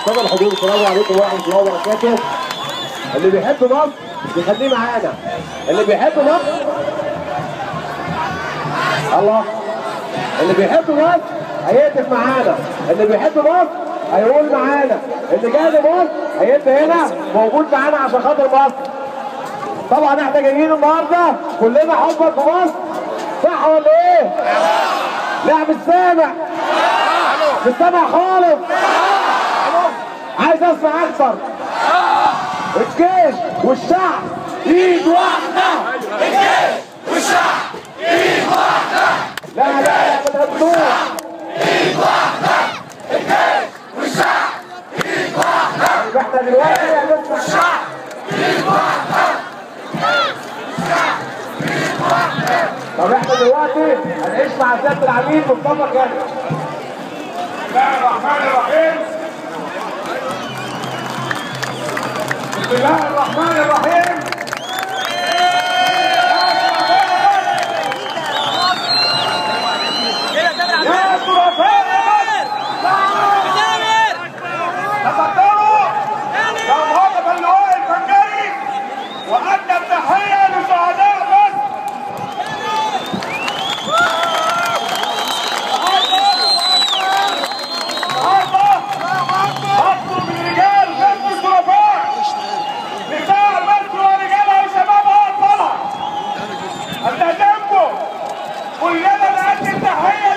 السادة الحضور، السلام عليكم ورحمة الله وبركاته. اللي بيحب مصر يخليه معانا، اللي بيحب مصر الله، اللي بيحب مصر هيهتف معانا، اللي بيحب مصر هيقول معانا، اللي جاي لمصر هيبقى هنا موجود معانا عشان خاطر مصر. طبعا احنا جايين النهارده كلنا حبا في مصر، صح ولا ايه؟ لا مش سامع، مش سامع خالص، عايز اسمع اكتر. الجيش والشعب ايد واحدة، الجيش والشعب ايد واحدة. لا لا لا ما تهدوش، ايد واحدة، الجيش والشعب ايد واحدة. احنا دلوقتي هنسمع الشعب ايد واحدة، الشعب ايد واحدة. طب احنا دلوقتي هنعيش مع سيادة العميد مصطفى كامل. بسم الله الرحمن الرحيم. بسم الله الرحمن الرحيم. يا شرفاء مصر، تفضلوا لمهاجم اللواء الفنجري وأدى التحية لشهداء مصر. النهارده مصر من رجال مصر الشرفاء، نساء مصر ورجالها وشبابها واطفالها. استاذنكم كلنا نأدي التحية.